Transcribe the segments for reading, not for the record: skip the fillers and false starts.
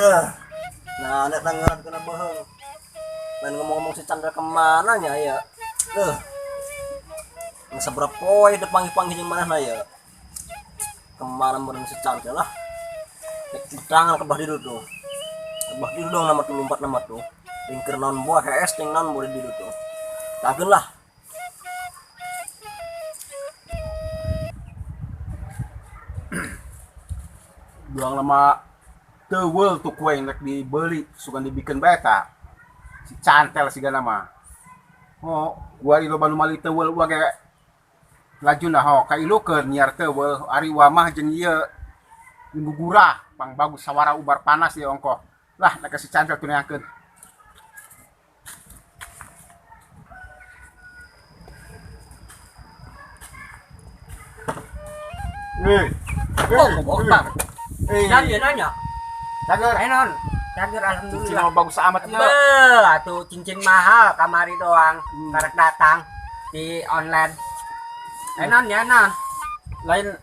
Aduh. Nah, nek tangan kena bohong. Main ngomong-ngomong si Chandra kemana nya ya? Duh. Nggak seberapa poe teu panggih-panggih jeung manehna ya. Kemana meureun si Chandra lah. Nek tangan ke belah ditu tuh. Ke belah ditu dong nama tuh lompat nama tuh. Lingker naon buah HS ting naon boleh ditu tuh. Tageun lah. Buang lama teuweul tuh kue yang rek dibeli sugan dibikin bae ta. Si cantel sigana mah. Oh, gua di loba nu mali teuweul gua ge lajuna ho kailukeun nyiar teuweul ari wa mah jeung ieu minggu gurah pang bagus sawara ubar panas ieu ongkoh. Lah nek si cantel tuh neangkeun. Eh, Oh, goblok. eh, Nanya nanya. Cager. Eh non, cager Cincin alhamdulillah. mah bagus amat ya. Beuh, atuh cincin mahal kamari doang. Karek datang di online. Eh non ya non. Lain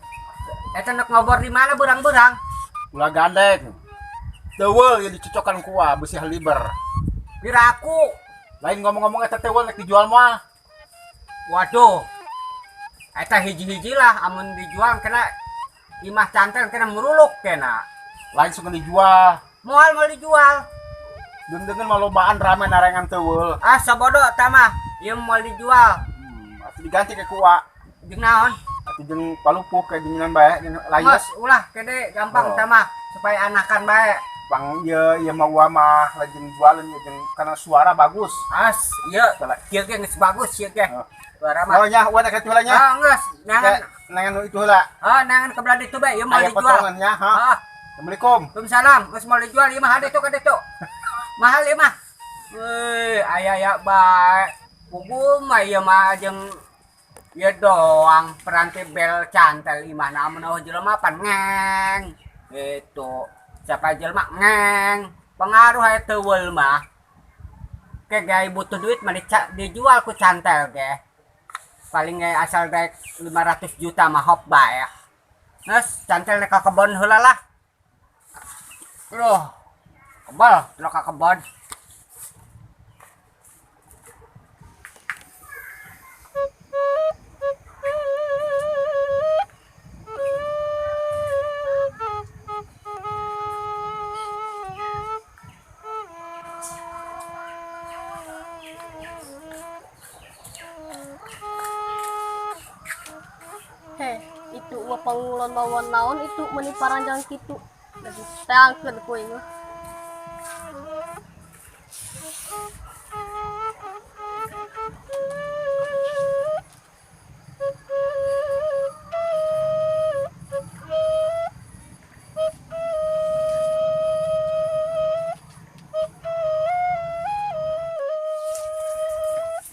Eta nek ngobor di mana berang-berang? Ulah gandeng. Teuweul ya dicocokan ku besi haliber. Piraku. Lain ngomong-ngomong eta teuweul nek dijual moal. Waduh. Eta hiji-hiji lah amun dijual kena imah cantel kena meruluk kena. Lain suka dijual. Moal mau dijual. Deung-deungeun mah lobaan rame narengan teuweul. Ah sabodo eta mah. Ieu moal dijual. Atuh diganti ke kuah. Jeung naon? Atuh jeung palupuh kayak dinginan bae jeung layas. Mas, ulah kede gampang Oh. eta mah supaya anakan bae. Pang ieu ieu mah gua mah lajeng jualan ieu jeung karena suara bagus. As, ieu kieu ge geus bagus ieu ge. Oh. Suara mah. Oh nya, gua nek heula nya. Ah, geus, nangan. Nangan nu itu heula. Ah, nangan ke belah ditu bae ieu moal Aya dijual. potongan nya, ha. Ah, Assalamualaikum. Waalaikumsalam. Geus moal dijual ieu mah hade tuh kade tuh. Mahal ieu mah. Euy, aya ya bae. Pugu mah ieu mah jeung ieu doang peranti bel cantel imah na amun eueuh jelema pan ngeng. Gitu. Siapa jelema ngeng. Pengaruh aya teuweul mah. Ke gaya butuh duit mah dijual ku cantel ge. Paling ge asal daek 500 juta mah hop bae. Geus cantel nek ka kebon heula lah. Loh, kebal, lo ka kebon. Heh, itu uang pangulon mawan naon itu meni paranjang kitu. Lagi teangkeun ku ieu.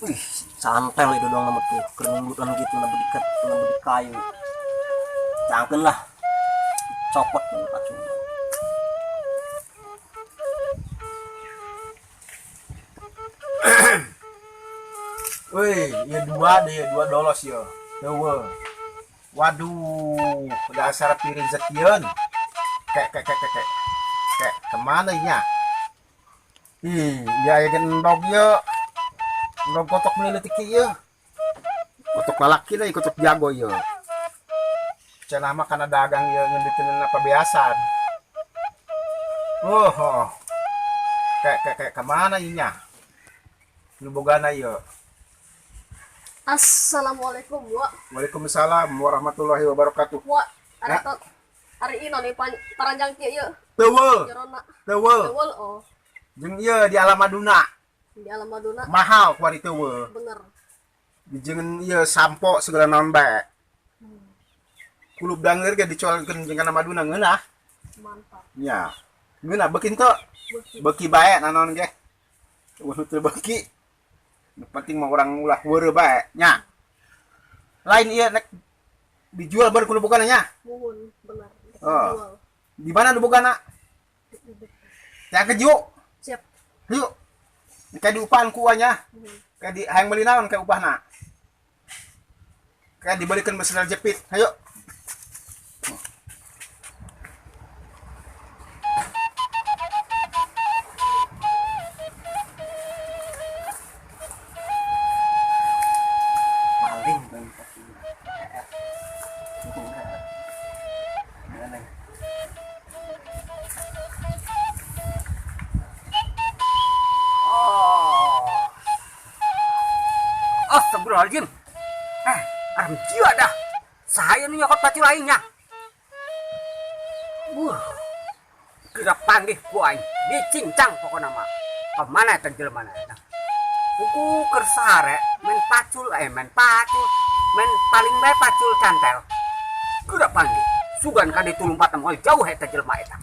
Wih, santel itu doang nama tuh. Kerunggutan gitu na bedikat, na bedik kayu. Cangkeun lah. Copot nih pacu. Wih, ya dua deh, dua dolos ya. Teuweul. Waduh, dasar piring zekieun. Kek kek kek kek kek. Kek kemana nya? Ih, ya ya gendog ya. Endog kotok melilit iki ya. Kotok lalaki lah, kotok jago ya. Cenah mah kana dagang ya ngendikeun apa biasan. Oh, oh. Kek kek kek kemana nya? Nu bogana ya. Assalamualaikum, Wak. Waalaikumsalam warahmatullahi wabarakatuh. Wak, ari tot. Ari ieu naon paranjang kieu ieu? Teuweul. Jerona. Teuweul. Teuweul oh. Jeung ieu di alam Maduna. Di alam Maduna. Mahal kuari teuweul. Bener. Dijengen ieu sampo segala naon bae. Kulub dangeur ge dicolkeun jeung kana Maduna ngeunah. Mantap. Nya. Ngeunah beuki henteu? Beuki. Beuki bae nanaon ge. Eueuh teu beuki. Nu penting mah urang ulah weureuh bae nya. Lain ieu nek dijual baru kudu bogana nya. Muhun, bener. Oh. Dijual. Di mana nu bogana? Ya ke yuk. Siap. Yuk. Kayak diupahan ku nya. Kayak di hayang meuli naon kayak upahna. Kayak dibalikan bersendal jepit. Ayo. Astagfirullahaladzim. Eh, aram jiwa dah. Saya nu nyokot pacul aingnya. Wuh. Kira panggih ku aing. Dicincang pokokna mah. Kemana eta jelema na eta? Kuku keur sare main pacul, eh, main pacul, main paling bae pacul cantel. Geura panggih. Sugan ka ditu lumpat moal jauh eta jelema eta.